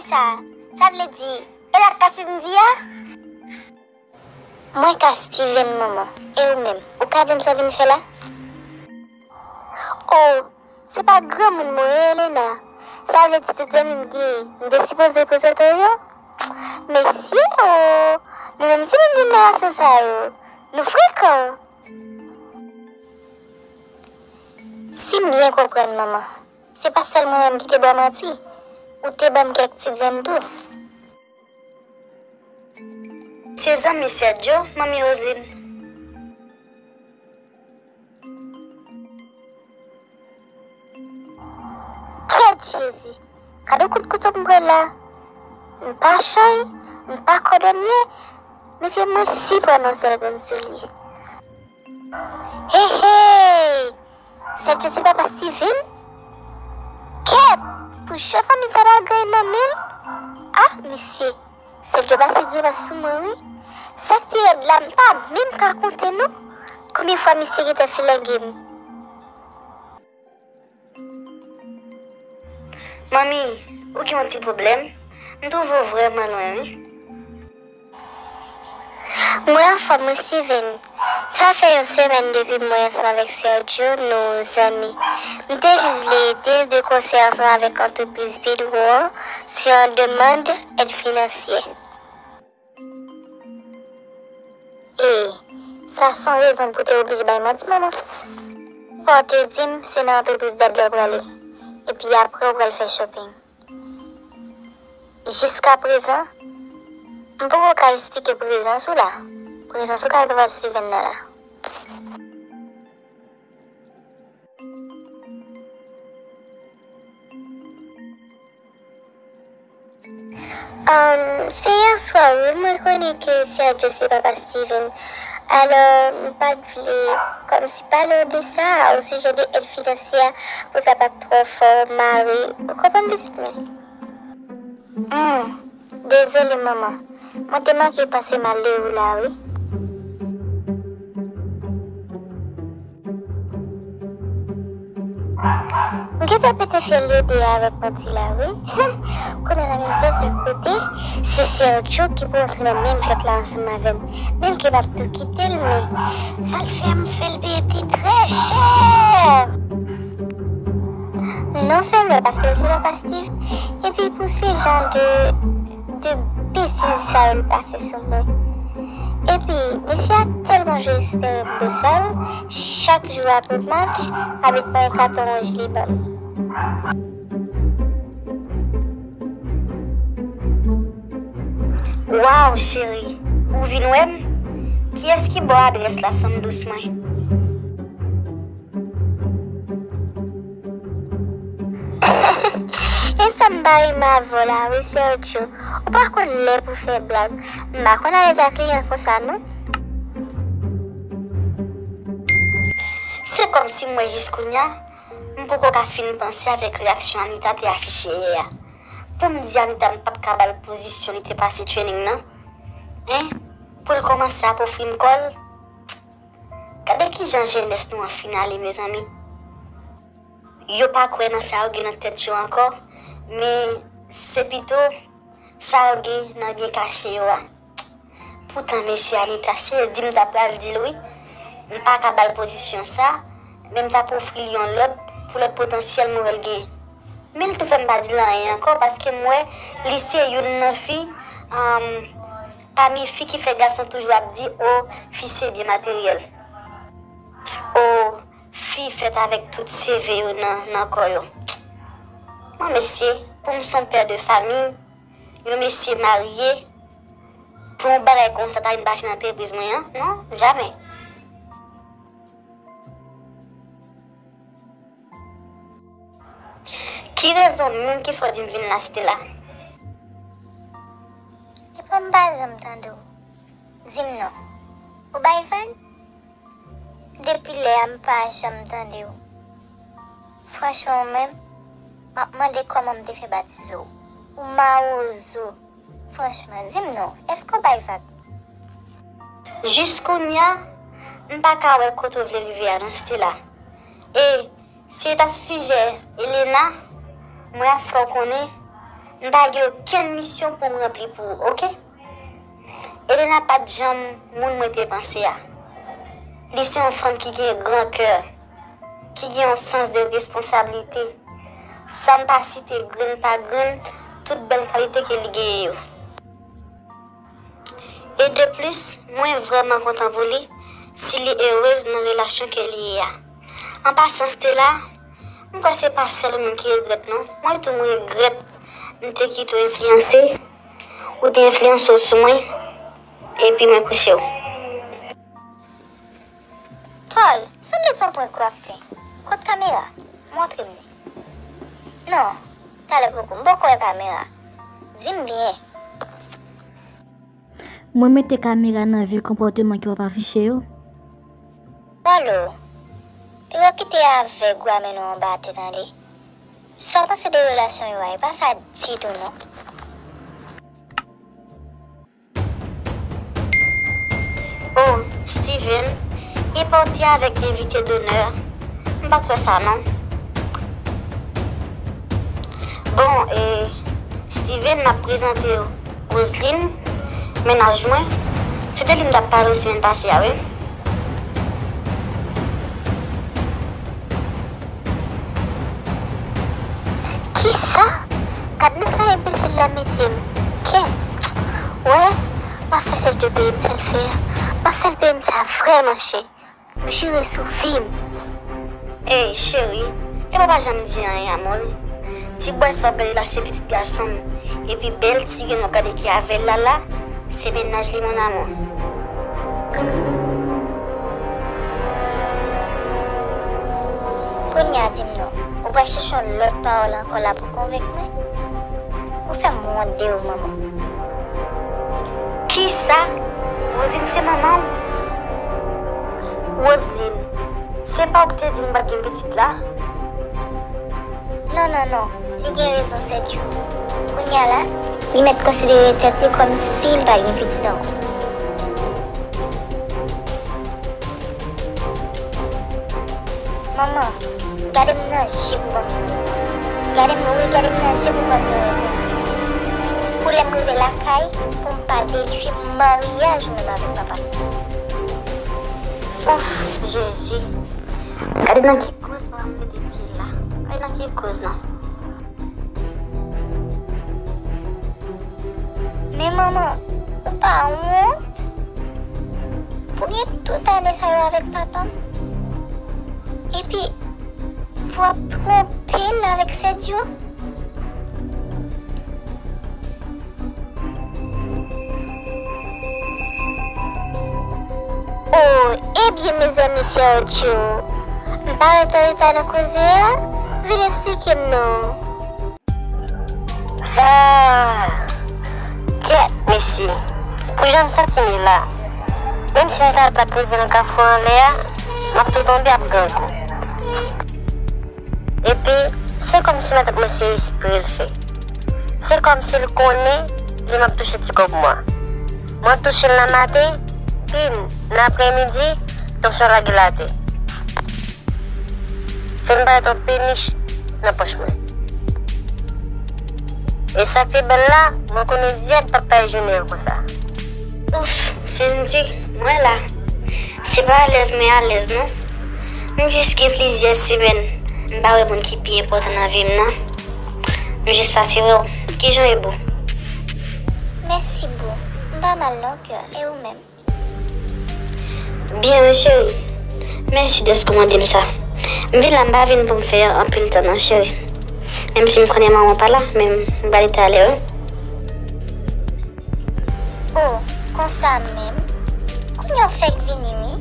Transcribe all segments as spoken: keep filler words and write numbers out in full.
Sa, sa vle di, e la ka Cindy a? Mwen ka Steven, manman. E ou menm? Ou ka di m sa w vin fè la? Oh, se pa granmoun mwen ye, Elena. Sa vle di tout zanmi m genyen, m te sipoze prezante w yo? Mesye, oh, nou menm timoun jenerasyon sa yo, nou frekan. Si m byen konprann, manman, se pa sèl mwen menm ki te ba w manti. Ou te ban m kèk ti grenn tou. Se zanmi Sergio, manmi Roseline. Kèt Jezi! Gade kout kouto m pran la. M pa chay, m pa kòdonye, men pye mwen si pran yon sèl grenn soulye. Hey, hey! Sergio se papa Steven? Kèt! Pou jan fanmi sa pa gen nan men l? Ah, mesye! Sergio pase grimas sou mwen, wi. Sa k pi rèd la, m pa menm ka konte non. Konbyen fwa misye gentan filange m? Manmi, ou gen yon ti pwoblèm? M twouve w vrèman lwen, wi. Mwen anfòm, wi, Steven. Sa fè yon semèn depi mwen ansanm avèk Sergio, nou zanmi. M te jis vle ede l de konsèy ansanm avèk antrepriz Pedro an sou yon demann èd finansyè. E sa se yon rezon pou te oblije bay manti, manman. Fò w te di m se nan antrepriz Dadley w prale, epi apre w pral fè shopping. Jiskaprezan, m poko ka eksplike prezans ou la. Prezans ou ka rive pa Steven nan la. Um, se yè swa, wi, mwen konnen ke Sergio se papa Steven. Alò, m pa t vle, kòmsi, pale w de sa, osijè de èd finansyè a, pou sa pa t twò fè w mare. Ou konprann pitit mwen? Hmm, dezole, manman. Mwen te manke panse mal de ou la, wi. M gentan pete fyèl yo de avèk manti la, wi. Kounye a la, menm si se kote, se Sergio ki pou antre nan menm jwèt la ansanm avè m. Menm ke m ap tou kite l, men sa l fè m fè l peye ti trè chè. Non sèlman paske l se papa Steve, epi pou se jan de, de betiz sa yo l pase sou mwen. Epi, mesye a tèlman jwe sou teren bosal, chak jou apre match, abit mwen katon wouj li ban m. Waw, cheri, ou vin wè m? Kiyès ki ba w adrès la, fanm dous mwen? E sa m pa renmen avè w la, wi, Sergio. Ou pa konn lè pou fè blag. M pa konn alèz ak kliyan konsa, non. Se kòmsi m wè jis kounye a, m poko ka fin panse avèk reyaksyon Anita te afiche yè a. Pou m di Anita m p ap ka ba l pozisyon li te pase training nan? Hein? Pou l kòmanse ap ofri m kò l? Gade kijan jenès nou an fin ale, mezanmi. Yo pa kwè nan sa yo gen nan tèt yo ankò, men se pito sa yo gen nan byen kache yo a. Poutan, mesye Anita, se di m ta pral di l wi. M pa ka ba l pozisyon sa, men m t ap ofri l yon lòt pou lòt potansyèl m wè l gen. Men l tou fè m pa di l anyen ankò, paske m wè li se youn nan fi, um, pami fi ki fè gason toujou ap di, o, fi se byen materyèl. O, fi fèt avèk tout seve yo nan, nan kò yo. Mwen, mesye, pou m se yon pè de fanmi, yon mesye marye, pou yon bagay konsa ta vin pase nan antrepriz mwen an, non, jamè. Ki rezon menm ki fè w di m vin la, Stella? Epa m pa janm tande w. Di m non. Ou bay vag? Depi lè a m pa janm tande w. Franchman, ou menm, m ap mande kòman m te fè batize w. Ou mawozo. Franchman, di m non, èske w bay vag? Jis kounye a, m pa ka wè kote w vle rive a non, Stella. E si e ta sou sijè Elena, mwen ap fè w konnen, M pa gen okenn misyon pou m ranpli pou ou, oke? Elena pa t janm moun mwen te panse a. Li se yon fanm ki gen gran kè, ki gen yon sans de responsablite. San m pa site grenn pa grenn tout bèl kalite ke li genyen yo. E de plis, mwen vrèman kontan pou li si li erez nan relasyon ke li ye a. An pasan, Stella, m kwè se pa sèl ou menm ki regrèt non. Mwen tou m regrèt m te kite w enfliyanse, ou te enfliyanse w sou mwen, epi mwen kouche w. Paul, sanble se yon prank w ap fè. Kot kamera? Montre m li. Non, talè poko, m poko wè kamera. Di m byen. Mwen mete kamera nan vye konpòteman ke w ap afiche yo. Paul, pito kite avèg ou a mennen w anba atè tande. Sa w panse de relasyon yo a, e pa sa ditou non. Oh, Steven, e pa w te avèk envite donè? M pa t wè sa non. Bon, e, Steven, m ap prezante w Roseline, mennaj mwen. Se de li m t ap pale w semèn pase a, wi. Kisa? Gad nan sa enbesil la mete m. Kèt. Wè, m ap fè Sergio peye m sa l fè a. M ap fè l peye m sa vrèman chè. Pou jere sou vi m. Ey, cheri, epa w pa janm di anyen a Mol. Ti bòy sa w ap gade la se pitit gason m. Epi bèl ti grenn w ap gade ki avè l la la, se mennaj li, mon amour. Kounye a di m non, ou pral chèche yon lòt pawòl ankò la pou konvenk mwen? Ou fè m wont de ou, manman. Kisa? Roseline se manman w? Roseline, se pa ou ki te di m pa t gen pitit la? Non, non, non. Li gen rezon, Sergio. Kounye a la, li mèt konsidere tèt li kòmsi li pa t gen pitit ankò. Manman, gade m nan je pou ban m yon repons. Gade m, wi, gade m nan je pou ban m yon repons. Pou lè m rive lakay, pou m pa detwi maryaj ou menm avèk papa m. Ouf, Jezi. Gade nan ki koz papa m mete pye l la. Gade nan ki koz non. Men manman, ou pa wont pou gen tout ane sa yo avèk papa m? Epi, pou w ap twonpe l avèk Sergio? Oh, ebyen, mezanmi, Sergio, m pa ret an reta nan koze a, vin esplike m non. Ah! Kèt, mesye! Pou jan m santi m ye la, menm si m ta bat rive nan kafou anlè a, m ap tou tonbe ap grangou. Epi, se kòmsi matant mwen se espre l fè. Se kòmsi l konnen lè m ap touche ti kòb mwen. Mwen touche l nan maten, pim, nan aprèmidi, tansyon lage l atè. Fè m parèt yon penich nan pòch mwen. E sa k pi bèl la, mwen konnen dyab p ap bay jounen an konsa. Ouf, Sendy, mwen la. Se pa alèz mwen alèz non. M jis gen plizyè semèn m pa wè moun ki pi enpòtan nan vi m nan. M jis pase wè w. Kijan w ye, boo? Mèsi, boo. M pa mal non, kè. E ou menm? Byen wi, cheri. Mèsi dèske w mande m sa. M vin la, m pa vin pou m fè anpil tan non, cheri. Menm si m konnen manman w pa la, men m prale talè wi. Oh, konsa menm? Kounye a w fèk vini wi.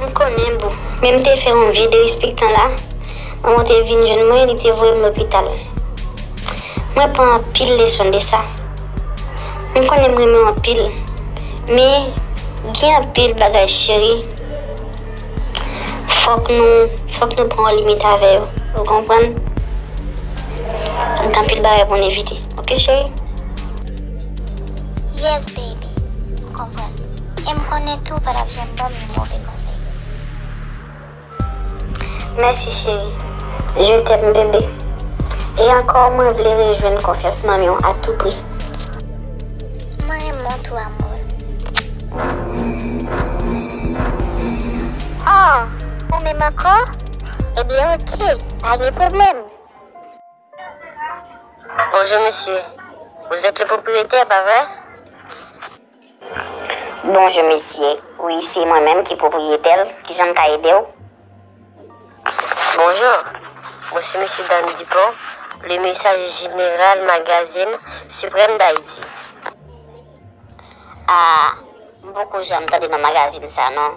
M konnen, boo. Men m te fè yon vye derespektan la. Manman te vin jwenn mwen, li te voye m lopital. Mwen pran anpil leson de sa. M konnen m renmen w anpil, men gen anpil bagay, cheri. Fòk nou, fòk nou pran yon limit avè yo. Ou konprann? Gen anpil bagay pou n evite. Oke, cheri? Yes, baby. M konprann. E m konnen tou w pa t ap janm ban m yon move konsèy. Mèsi, cheri. Je t'aime, bebe. E ankò, mwen vle rejwenn konfyans manmi w a tou pri. Mwen renmen w tou, amour. Oh, ou menm ankò? Ebyen, oke, pa gen pwoblèm. Bonjour, monsieur. Vous êtes le propriétaire, pas vrai? Bonjou, mesye. Wi, se mwen menm ki pwopriyetè l. Kijan m ka ede w? Bonjour. Mwen se Mesye Dan Dupont, le mesaje jeneral magazin Suprême d'Haïti. Ah, m poko janm tande non magazin sa, non.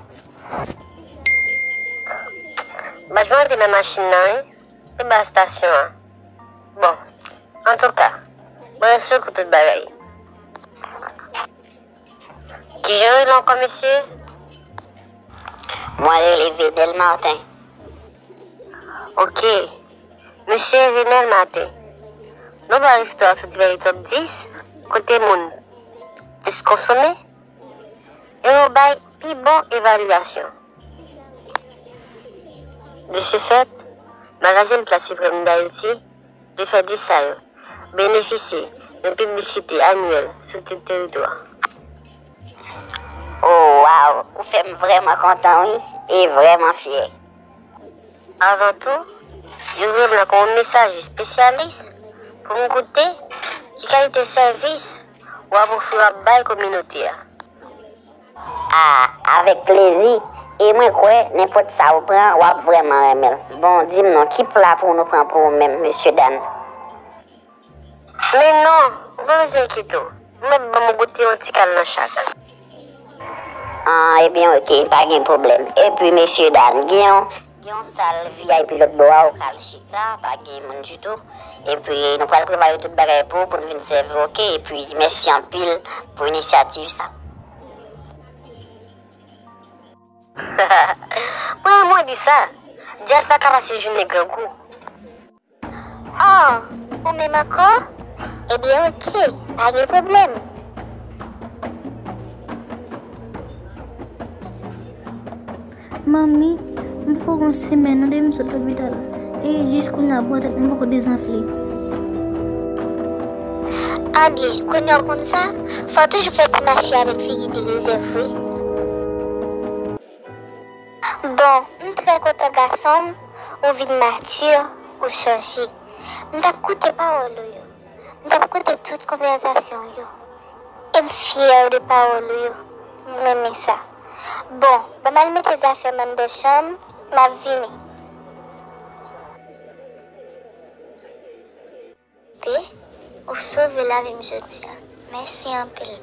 Bat mwen antre nan machin nan, wi. Anba estasyon an. Bon, antouka, mwen respekte tout bagay. Kijan w rele ankò, mesye? Mwen rele Venel Martin. Oke. Mesye Venel Martin, nou ba resto a soti pami top dis kote moun plis konsome e yo bay pi bon evalyasyon. De ce fait, magazin Pla Suprême d'Haïti, de fè dis sa yo, benefisye yon piblisite anyèl sou tout teritwa. Oh, waw! Ou fè m vrèman kontan, wi, e vrèman fyè. Avan tou, yo voye m la kòm yon mesaje espesyalis pou m goute ki kalite sèvis w ap ofri, w ap bay kominote a. Ah, avèk plezi. E mwen kwè, nenpòt sa ou pran, w ap vrèman renmen l. Bon, di m non, ki pla pou nou pran pou ou menm, mesye Dan? Men non, ou pa bezwen enkyete w. Mwen ban m goute yon ti kal nan chak. Ah, ebyen, oke, pa gen pwoblèm. Epi, mesye Dan, gen yon, gen yon sal V I P lòt bò a, ou ka al chita, pa gen moun ditou. Epi, nou pral prevwa tout bagay pou ou, pou n vin sèvi w, oke? Epi, mèsi anpil pou inisyativ sa. Mwen, mwen di sa, dyab pa ka pase jounen grangou. Oh, ou menm ankò? Ebyen, oke, pa gen pwoblèm. Manmi, m poko gen yon semèn non depi m sot lopital. E jis kounye a bò tèt mwen poko dezanfle. Anbyen, kounye a w konn sa, fò w toujou fè ti mache avèk figi de rezèv, wi. Bon, m trè kontan gason m, ou vin mati, ou chanje. M t ap koute pawòl ou yo. M t ap koute tout konvèsasyon w yo. E m fyè de pawòl ou yo. M renmen sa. Bon, ban m al mete zafè m anndan chanm, m ap vini. Pe, ou sove lavi m jodi a. Mèsi anpil.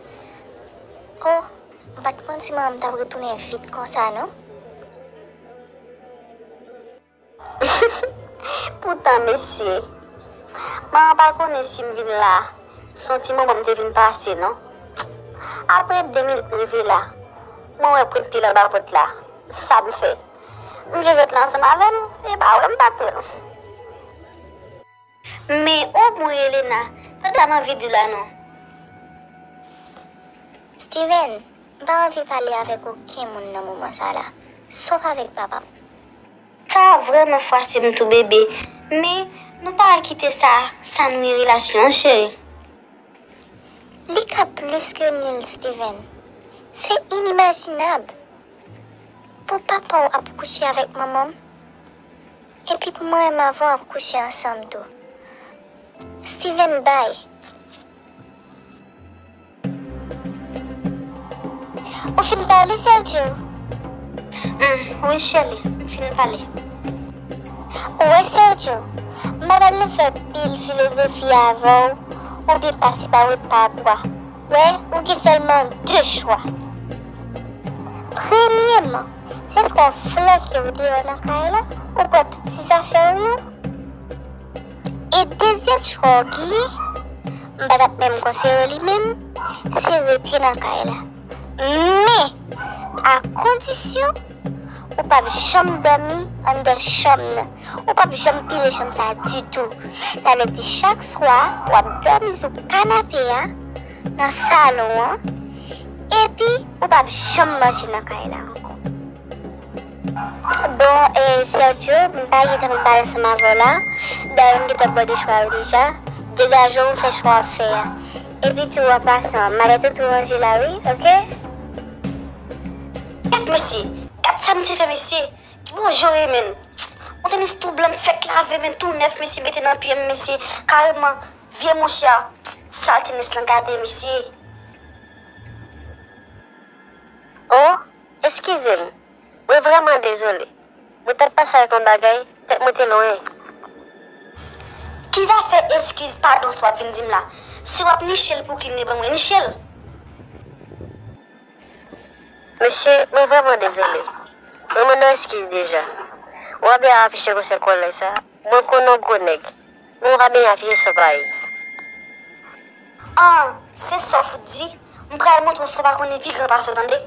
Oh, m pa t konn si manman m t ap retounen vit konsa, non. Poutan, mesye, manman pa konnen si m vin la, se yon ti moman m te vin pase, non. Apre de minit m rive la, mwen wè pwent pye l anba pòt la. Sa m fè? M jwe jwèt la ansanm avè l, e pa wè m pa t wè l. Men, o mwen, Elena, sa m t ap anvi di w la, non. Steven, m pa anvi pale avèk okenn moun nan moman sa la, sof avèk papa m. Sa vrèman fwase m tou, bebe, men nou pa ka kite sa, sa nwi relasyon an, cheri. Li ka plis ke nwi, Steven. Se inimajinab. Pou papa w ap kouche avèk manman m, epi pou mwen menm avè w ap kouche ansanm tou. Steven, bay. Ou fin pale, Sergio? Mm, wi, Shelly, m fin pale. Ou wè, Sergio, m pa pral nan fè pil filozofi avè w, oubyen pase pa wòt pa bwa. Wè, ou gen sèlman de chwa. Premyèman, se swa w flanke w deyò nan kay la, ou pran tout ti zafè w yo. E dezyèm chwa w genyen, m pa t ap menm konseye w li menm, se rete nan kay la. Men, a kondisyon ou p ap janm dòmi anndan chanm nan. Ou p ap janm pile chanm sa ditou. Sa vle di chak swa, w ap dòmi sou kanape a, nan salon an, epi ou p ap janm manje nan kay la ankò. Bon, e, Sergio, m pa gentan pale ansanm avè w la. Dayè, m gentan ba w de chwa yo deja. Degaje w, fè chwa w ap fè a. Epi tou, an pasan, malèt ou tou ranje la, wi, oke? Gad mesye, gad sa misye fè mesye. Ki bon jere, menn. Yon tenis tou blan m fèk lave, menn, tou nèf, mesye mete nan pye m, mesye. Kareman, vye mouche a. Sal tenis lan gade, mesye. Oh, eskize m. Mwen vrèman dezole. Mwen t ap pase ak yon bagay, tèt mwen te lwen. Ki zafè eskiz, padon sa w ap vin di m la? Si w ap niche l pou ki n ban mwen niche l? Mesye, mwen vrèman dezole. Mwen mande w eskiz deja. W ap byen afiche konsèy kòlèg sa. Mwen konnen w gwo nèg. Mwen pa byen afiche sa w pa ye. An, se sa w fout di? M pral montre w sa w pa konnen pi gran pase w, tande?